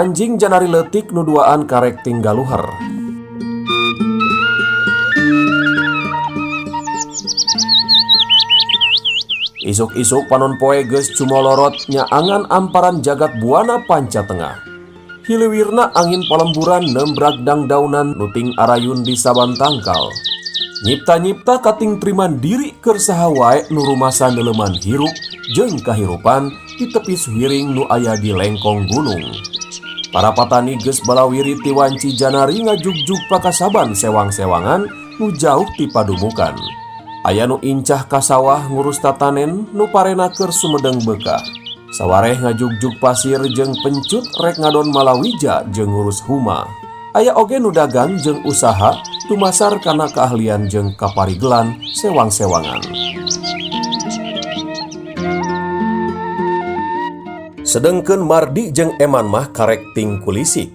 Anjing janari leutik nu duaan karek tinggaluher. Isuk-isuk panon poe geus cumolorot nyaangan amparan jagat buana panca tengah. Hiliwirna angin palemburan nembrag dangdaunan nuting arayun di saban tangkal. Nyipta-nyipta kating triman diri keur saha wae nu rumasa neuleuman hirup jeung kahirupan di tepi suhiring nu aya di lengkong gunung. Para patani geus balawiri ti wanci janari ngajugjug pakasaban sewang-sewangan nu jauh ti padumukan. Aya nu incah ka sawah ngurus tatanen nu parena keur sumedeng beukah. Sawareh ngajugjug pasir jeung pencut rek ngadon malawija jeung ngurus huma. Aya oge nu dagang jeung usaha dumasar kana keahlian jeung kaparigelan sewang-sewangan. Sedengkeun Mardi jeung Eman mah karek ting kulisik.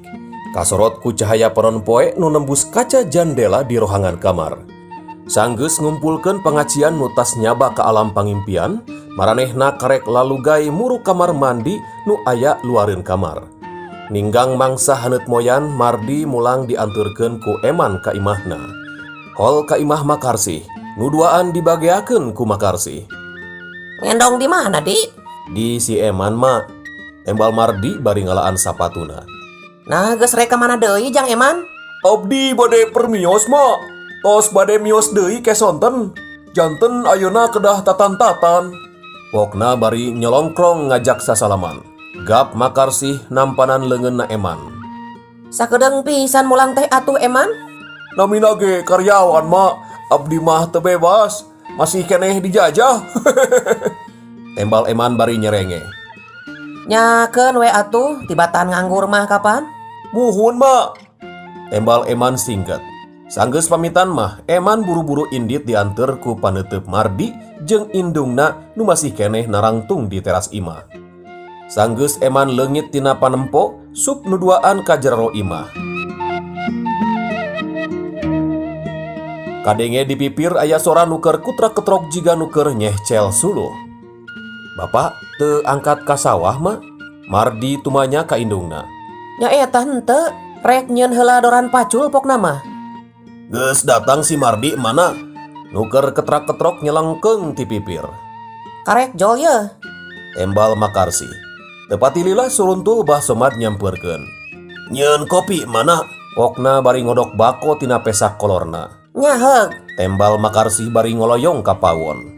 Kasorot ku cahaya panon poe nu nembus kaca jandela di rohangan kamar. Sanggeus ngumpulkeun pangacian nu tas nyaba ka alam pangimpian, maranehna karek lalugay muru kamar mandi nu aya luareun kamar. Ninggang mangsa haneut moyan, Mardi mulang dianturkeun ku Eman ka imahna. Hol ka imah Makarsih, nu duaan dibageakeun ku Makarsih. Ngendong di mana, Di? Di si Eman, Mak. Tembal Mardi bari ngalaan sapatuna. Nah, geus rek ka mana deui Jang Eman? Abdi bade permios, Mak. Tos bade mios deui kesonten. Janten ayeuna kedah tatan-tatan. Pokna bari nyelongkrong ngajak sasalaman. Gap Makarsih nampanan leungeunna Eman. Sakedeung pisan mulang teh atuh Eman. Namina ge karyawan, Mak. Abdi mah teu bebas. Masih keneh dijajah. Tembal Eman bari nyerenge. Nyakeun we atuh tibatan nganggur mah kapan? Muhun, Mak. Tembal Eman singkat. Sanggeus pamitan mah Eman buru-buru indit dianteur ku paneuteub Mardi jeung indungna nu masih keneh narangtung di teras imah. Sanggeus Eman leungit tina panempo, sup nu duaan ka jero imah. Kadenge di pipir aya sora nu keur kutra-ketrok jiga nu keur nyehcel suluh. Bapak teu angkat ka sawah, Mak? Mardi tumanya ka indungna. Nya eta henteu, rek nyieun heula doran pacul pokna mah. Geus datang si Mardi mana? Nu keur ketrak-ketrok nyelengkeung ti pipir. Karek jol ye. Tembal Makarsih. Teu patilila suruntul Bah Somad nyampeurkeun. Nyieun kopi mana? Pokna bari ngodok bako tina pesak kolorna. Nya heug. Tembal Makarsih bari ngoloyong ka pawon.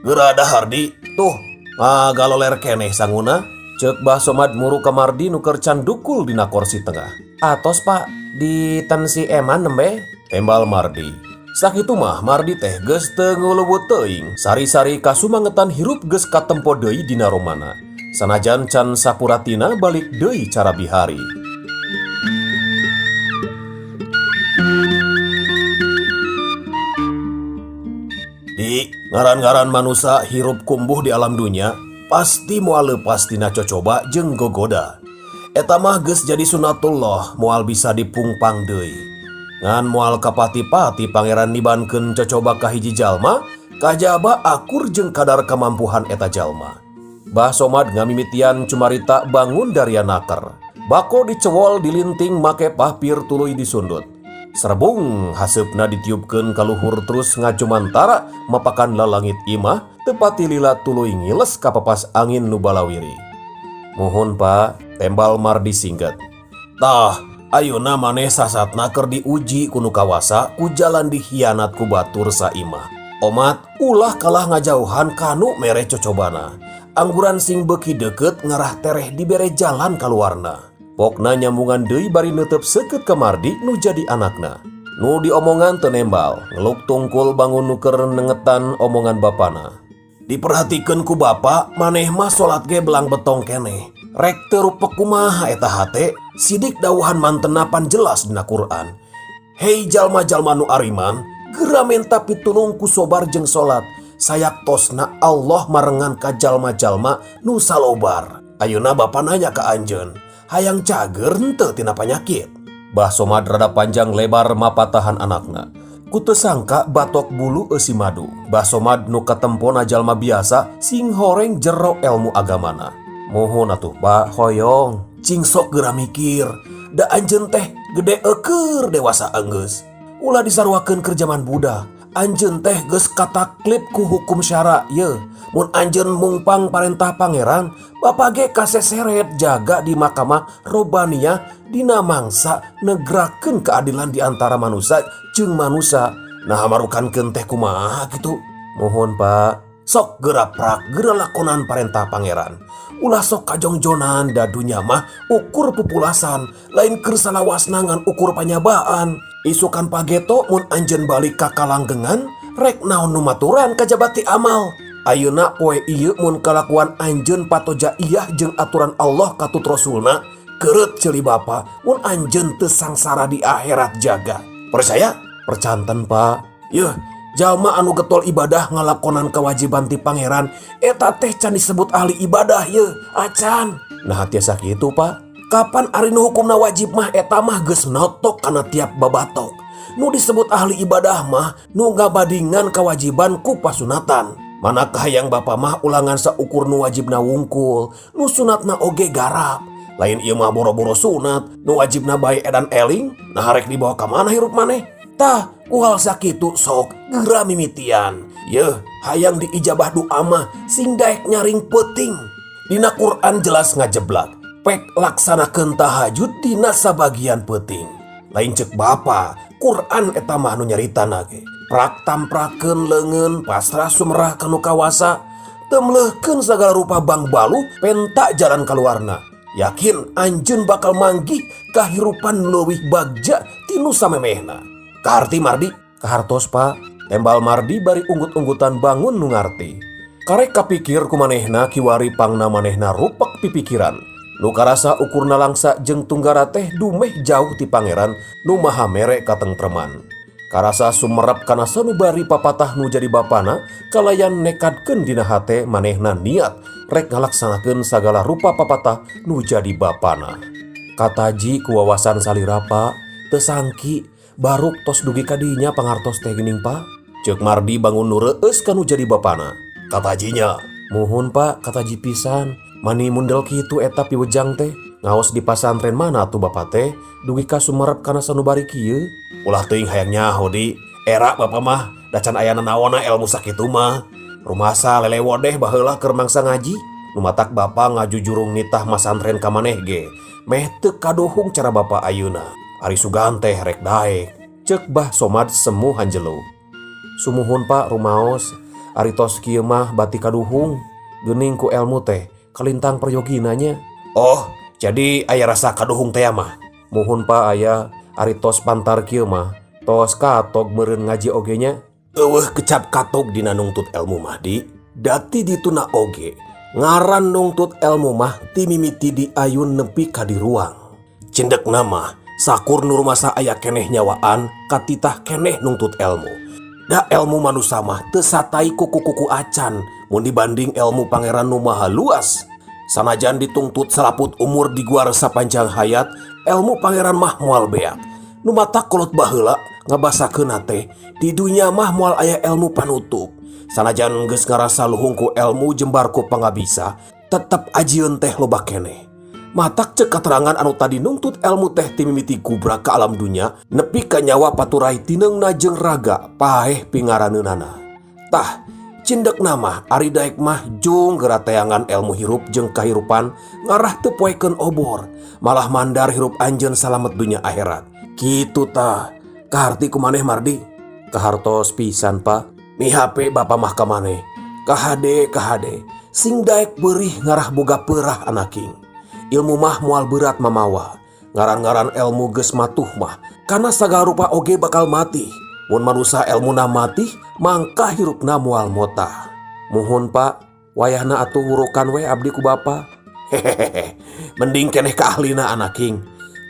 Geura dahar Di, tuh ngagaloler keneh sanguna. Ceuk Bah Somad muru ka Mardi nu keur can dukul dina korsi tengah. Atos Pak, di ten si Eman nembe. Tembal Mardi. Sakitu mah Mardi teh geus teu ngulubut teuing. Sari-sari kasumangetan hirup geus katempo deui dina romana. Sanajan can sapuratina balik deui cara bihari. Di ngaran-ngaran manusa hirup kumbuh di alam dunya pasti moal leupas tina cocoba jeung gogoda. Eta mah geus jadi sunatullah moal bisa dipungpang deui. Ngan moal kapati-pati pangeran nibankeun cocoba ka hiji jalma, kajaba akur jeung kadar kamampuhan eta jalma. Bah Somad ngamimitian cumarita bangun daria naker. Bako dicewol dilinting make pahpir tuluy disundut. Serbung haseupna ditiupkeun ka luhur terus ngajumantara mapakan lalangit imah teu patilila tuluy ngiles kapapas angin nu balawiri. Muhun Pak, tembal Mardi singkat. Tah, ayeuna maneh sasatna keur diuji ku nu kawasa ku jalan dihianat ku batur saimah. Omat ulah kalah ngajauhan kanu mere cocobana. Angguran sing beuki deukeut ngarah tereh dibere jalan kaluarna. Pokna nyambungan deui bari neuteub seukeut ka Mardi nu jadi anakna. Nu diomongan teu nembal, ngeluk tungkul bangun nu keur nengetan omongan bapana. Diperhatikeun ku bapa, maneh mah salat ge belang betong keneh. Rek teu rupek kumaha eta hate, sidik dawuhan mantena pan jelas dina Quran. Hei jalma-jalma nu ariman, geura menta pitulung ku sobar jeung salat. Sayaktosna Allah marengan ka jalma-jalma nu salobar. Ayeuna bapa nanya ka anjeun, hayang cager henteu tina panyakit? Bah Somad rada panjang lebar mapatahan anakna. Ku teu sangka batok bulu eusi madu. Bah Somad nu katempona jalma biasa sing horeng jero elmu agamana. Muhun atuh Pak, hoyong. Cing sok geura mikir, da anjeun teh gede eukeur dewasa enggeus. Ulah disaruakeun keur jaman budak. Anjeun teh geus kataklip ku hukum syara ye. Mun anjeun mungpang parentah Pangeran, bapa ge kaseseret jaga di Mahkamah Robaniyah dina mangsa negrakeun keadilan di antara manusia jeung manusia. Nah, marukankeun teh kumaha kitu? Mohon, Pak. Sok geura prak, geura lakonan parentah Pangeran. Ulah sok kajongjonan, da dunya mah ukur pupulasan, lain keur salawasna ngan ukur panyabaan. Isukan pageto mun anjeun balik ka kalanggengan, rek naon nu maturan kajaba ti amal. Ayeuna poe ieu mun kalakuan anjeun patoja iyah jeung aturan Allah katut Rasulna, keureut ceuli bapa mun anjeun teu sangsara di akhirat jaga. Percaya? Percanten, Pak. Yeuh, jalma anu getol ibadah ngalakonan kewajiban ti Pangeran eta teh can disebut ahli ibadah ye, acan. Nah, tiasa kitu, Pak. Kapan ari nu hukumna wajib mah eta mah geus notok kana tiap babatok. Nu disebut ahli ibadah mah nu ngabadingan kewajiban ku pasunatan. Manakah yang bapa mah ulangan saukur nu wajibna wungkul, nu sunatna oge garap. Lain ieu mah boro-boro sunat, nu wajibna bae edan eling, nah rek dibawa ka mana hirup maneh? Tah, ku hal sakitu sok geura mimitian. Yeuh, hayang diijabah doa mah sing daek nyaring peuting. Dina Quran jelas ngajeblak, pek laksanakeun tahajud dina sabagian peuting. Lain cek bapa, Quran eta mah nu nyaritana ge. Prak tamprakeun leungeun pasrah sumerah kanu kawasa, temleuhkeun sagala rupa bangbaluh penta jalan kaluarna. Yakin anjeun bakal manggih kahirupan leuwih bagja tinu samemehna. Kaharti, Mardi? Kahartos, Pak. Tembal Mardi bari unggut-unggutan bangun nu ngarti. Karek kapikir ku manehna kiwari pangna manehna rupak pipikiran. Nu karasa ukurna langsa jeung tunggara teh dumeh jauh ti Pangeran nu maha mere katengtreman. Karasa sumerep kana sanubari papatah nu jadi bapana kalayan nekadkeun dina hate manehna niat rek ngalaksanakeun sagala rupa papatah nu jadi bapana. Kataji ku wawasan salira, Pak, teu sangki baruk tos dugi ka dinya pangartos teh geuning, Pak. Ceuk Mardi bangun nu reueus kanu jadi bapana. Katajinya, muhun, Pak, kataji pisan. Mani mundel kitu eta piwejang teh. Ngaos di pasantren mana tuh bapak teh dugi ka sumerep kana sanubari kieu? Ulah teuing hayang nyaho, Di. Era bapak mah da can aya nanaonna ilmu sakitu mah. Rumasa lelewodeh baheula keur mangsa ngaji. Nu matak bapa ngajujurung nitah masantren ka maneh ge. Meh teu kaduhung cara bapa ayeuna. Ari sugan teh rek daek. Ceuk Bah Somad semu hanjelu. Sumuhun, Pak, rumaos. Ari tos kieu mah bati kaduhung. Geuning ku elmu teh kalintang peryogina nya. Oh, jadi aya rasa kaduhung teh mah. Muhun, Pak, aya. Ari tos pantar kieu mah tos katog meureun ngaji oge nya. Eueuh kecap katog dina nungtut elmu mah, Di. Dati dituna oge. Ngaran nungtut elmu mah ti mimiti di ayun nepi ka di ruang. Cindekna mah sakur nu rumasa aya keneh nyawaan katitah keneh nungtut elmu. Da elmu manusa mah teu satai kuku-kuku acan mun dibanding elmu Pangeran nu maha luas. Sanajan ditungtut salaput umur diguar sapanjang hayat, elmu Pangeran mah moal beak. Nu matak kolot baheula ngabasakeunna teh di dunya mah moal aya elmu panutup. Sanajan geus ngarasa luhung ku elmu jembar ku pangabisa, tetep ajieun teh loba keneh. Matak cek katerangan anu tadi nungtut elmu teh ti mimiti gubrak ka alam dunya nepi ka nyawa paturai tineungna jeung raga paeh pingaraneunana. Tah, cindekna mah ari daek mah jung geura teangan elmu hirup jeung kahirupan ngarah teu poekeun obor, malah mandar hirup anjeun salamet dunya akhirat. Kitu tah. Kaharti ku maneh, Mardi? Kahartos pisan, Pak. Mihape bapa mah ka maneh. Kahade, kahade. Sing daek beurih ngarah boga peurah anaking. Ilmu mah moal berat mamawa. Ngaran-ngaran elmu geus matuh mah kana sagala rupa oge bakal mati. Mun manusa elmuna mati, mangka hirupna moal motah. Muhun, Pak, wayahna atuh wurukan we abdi ku bapa. Hehehe, mending keneh ka ahlina, anaking.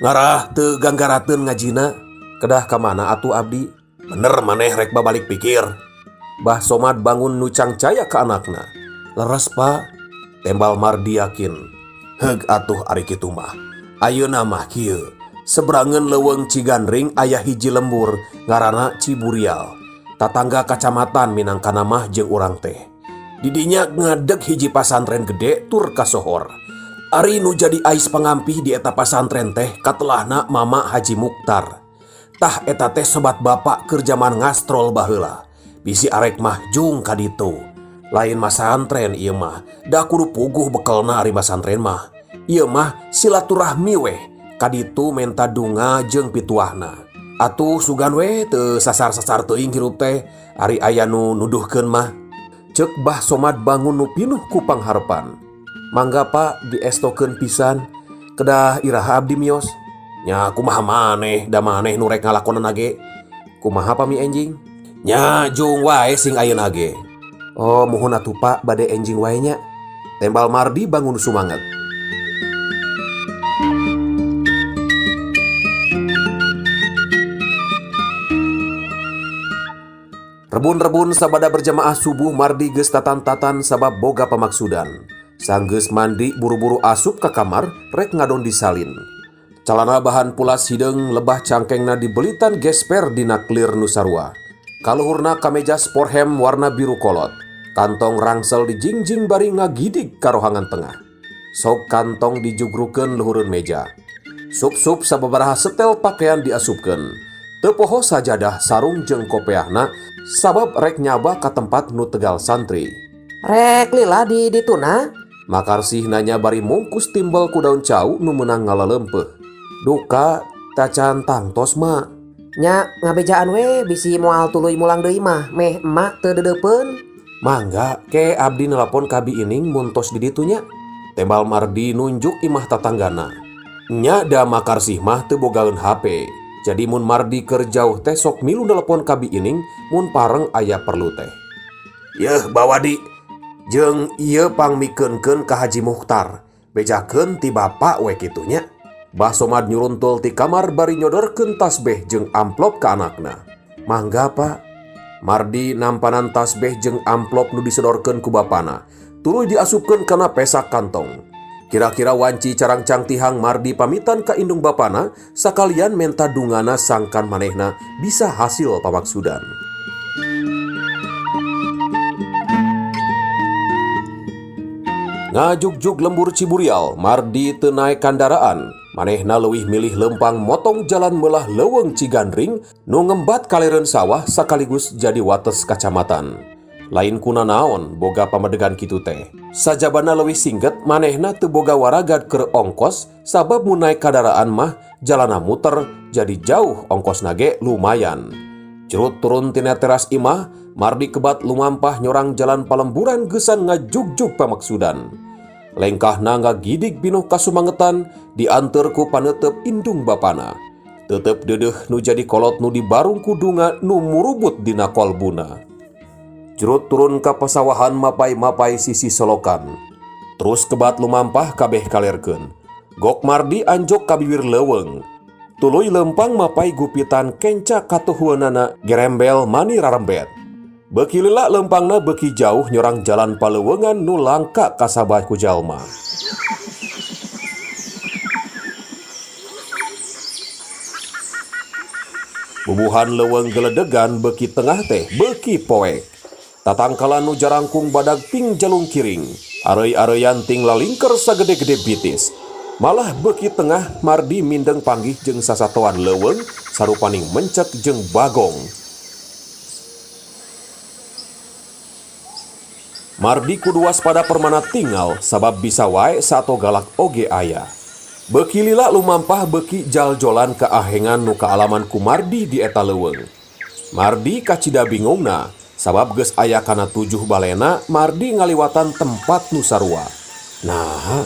Ngarah teu ganggarateun ngajina, kedah ka mana atuh abdi? Bener maneh rek babalik pikir. Bah Somad bangun nu cangcaya ka anakna. Leres, Pak, tembal Mardi yakin. Heug atuh ari kitu mah. Ayeuna mah kieu. Seberangan leuweung Cigandring aya hiji lembur ngaranna Ciburial. Tatangga kacamatan minangkana mah jeung urang teh. Didinya ngadeg hiji pasantren gede tur kasohor. Ari nu jadi ais pangampih di eta pasantren teh katelahna Mama Haji Muktar. Tah eta teh sobat bapak keur jaman ngastrol baheula. Bisi arek mah jung ka ditu. Lain masantren ieu mah, da kudu puguh bekelna ari masantren mah. Ieu mah silaturahmi weh, ka ditu menta dunga jeung pituahna. Atuh sugan we teu sasar-sasar teuing hirup teh, ari aya nu nuduhkeun mah. Ceuk Bah Somad bangun nu pinuh ku pangharepan. Mangga Pak diestokeun pisan, kedah iraha abdi mios. Nya kumaha maneh, da maneh nu rek ngalakonan ge. Kumaha pami enjing? Nya jung wae sing ayeuna ge. Oh muhun atuh Pak bade enjing wae nya. Tembal Mardi bangun sumanget. Rebun-rebun sabada berjamaah subuh Mardi geus tatan-tatan sabab boga pamaksudan. Sanggeus mandi buru-buru asup ka kamar rek ngadon disalin. Calana bahan pulas hideung lebah cangkengna dibelitan gesper dina clear nu sarua. Kaluhurna kameja sporthem warna biru kolot. Kantong rangsel dijingjing bari ngagidig ka rohangan tengah. Sok kantong dijugrukeun luhureun meja. Sup-sup sababaraha setel pakaian diasupkeun. Teu poho sajadah sarung jeung kopeahna sabab rek nyaba ka tempat nu tegal santri. Rek lila di dituna? Makarsih nanya bari mungkus timbel ku daun cau nu meunang ngalalempeuh. Duka tacan tangtos ma. Nya ngabejaan we bisi moal tuluy mulang deui mah meh emak teu dedeupeun. Mangga ke abdi nelpon ka Bi Ining mun tos di ditu nya. Tembal Mardi nunjuk imah tatanggana. Nya da Makarsih mah teu bogaeun HP. Jadi mun Mardi keur jauh teh sok milu nelpon ka Bi Ining mun pareng aya perlu teh. Yeuh bawa di jeung ieu pangmikeunkeun ka Haji Mukhtar. Bejakeun ti bapak we kitu nya. Bah Somad nyuruntul ti kamar bari nyodorkeun tasbeh jeung amplop ka anakna. Mangga Pak. Mardi nampanan tasbeh jeung amplop nu disodorkeun ku bapana. Tuluy diasupkeun kana pesak kantong. Kira-kira wanci carangcang tihang Mardi pamitan ka indung bapana sakalian menta dungana sangkan manehna bisa hasil pamaksudan. Ngajugjug lembur Ciburial, Mardi teu naek kandaraan. Manehna leuwih milih lempang motong jalan melah leuweung Cigandring nu ngembat kalireun sawah sakaligus jadi wates kacamatan. Lain kuna naon boga pamedegan kitu teh. Sajabana leuwih singget manehna teu boga waragad keur ongkos sabab mun naek kandaraan mah jalana muter jadi jauh ongkosna ge lumayan. Curut turun tina teras imah, Mardi kebat lumampah nyorang jalan palemburan geusan ngajugjug pamaksudan. Lengkahna ngagidig pinuh kasumangetan dianteur ku paneuteup indung bapana. Tetep deudeuh nu jadi kolot nu dibarung ku dunga nu murubut dina kolbuna. Curut turun ka pasawahan mapai-mapai sisi solokan. Terus kebat lumampah kabeh kalerkeun. Gok Mardi anjok ka bibir leuweung. Tuluy lempang mapai gupitan kenca katuhueunana gerembel mani rarembet. Beuki lila lempangna beuki jauh nyorang jalan paleuweungan nu langka kasabah ku jalma. Bubuhan leuweung geledegan beuki tengah teh beuki poek. Tatangkalan nu jarangkung badag ting jalung kiring. Areuy-areuyan ting lalingker sagede-gede bitis. Malah beuki tengah Mardi mindeng panggih jeung sasatoan leuweung sarupaning mencek jeung bagong. Mardi kudu waspada permana tinggal sabab bisa wae sato galak oge aya. Beuki lila lumampah beuki jaljolan keahengan nu kaalaman ku Mardi di eta leuweung. Mardi kacida bingungna sabab geus aya kana 7 balena Mardi ngaliwatan tempat nu sarua. Nah,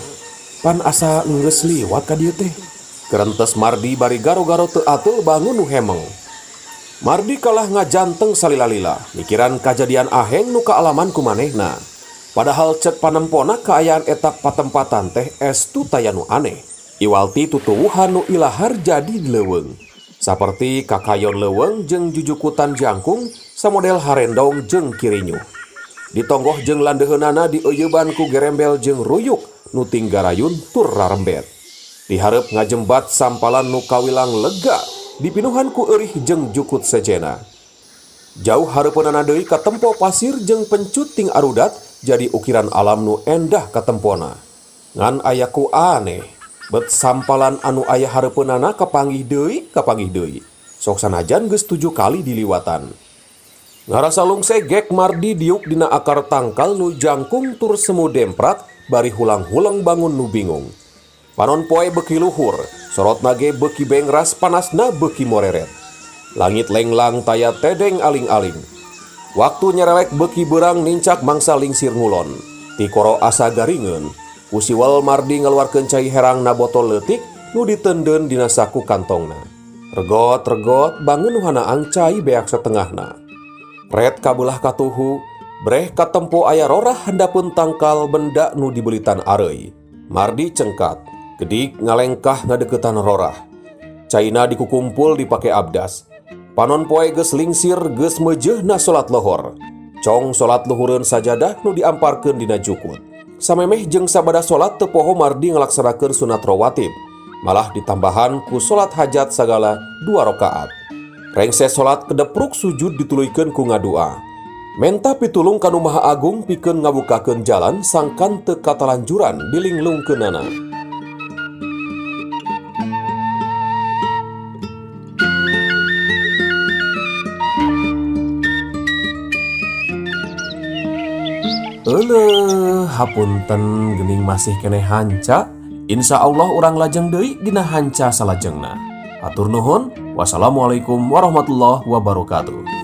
pan asa geus liwat ka dieu teh. Kerentes Mardi bari garo-garo teu atul bangun nu hemeng. Mardi kalah ngajanteng salila-lila, mikiran kajadian aheng nu kaalaman ku manehna. Padahal cek panempona kaayaan eta patempatan teh estu taya nu aneh. Iwalti tutuwuhan nu ilahar jadi di leuweung. Saperti kakayon leuweung jeung jujukutan jangkung samodel harendong jeung kirinyuh. Ditonggoh jeung landeuheunana dieuyeban ku gerembel jeung ruyuk nu tinggarayun tur rarembet. Dihareup ngajembat sampalan nu kawilang lega dipinuhan ku eurih jeung jukut sejena. Jauh hareupeunana deui katempo pasir jeung pencut ting arudat jadi ukiran alam nu endah katempona. Ngan aya ku aneh, bet sampalan anu aya hareupeunana kapanggih deui, kapanggih deui. Sok sanajan geus 7 kali diliwatan. Ngarasa lungse gek Mardi diuk dina akar tangkal nu jangkung tur semu demprak bari hulang-hulang bangun nu bingung. Panon poe beuki luhur, sorotna ge beuki bengras panasna beuki moreret. Langit lenglang taya tedeng aling-aling. Waktu nyerelek beuki beurang nincak mangsa lingsir ngulon. Tikoro asa garingeun. Ku siwel Mardi ngaluarkeun cai herang na botol leutik nu diteundeun dina saku kantongna. Regot-regot bangun nu hanaang cai beak setengahna. Ret kabelah katuhu, breh katempo aya rorah handapeun tangkal benda nu dibelitan areuy. Mardi cengkat, gedik ngalengkah ngadeukeutan rorah. Caina dikukumpul dipake abdas. Panon poe geus lingsir geus meujeuhna salat lohor. Cong salat luhureun sajadah nu diamparkeun dina jukut. Samemeh jeung sabada salat teu poho Mardi ngalaksanakeun sunat rawatib. Malah ditambahan ku salat hajat sagala 2 rakaat. Rengse salat kedepruk sujud dituluykeun ku ngadua. Menta pitulung ka Nu Maha Agung pikeun ngabukakeun jalan sangkan teu katalanjuran dilinglungkeunana. Euleuh, hapunten geuning masih keneh hanca. Insya Allah urang lajeng deui dina hanca salajengna. Hatur nuhun. Wassalamualaikum warahmatullahi wabarakatuh.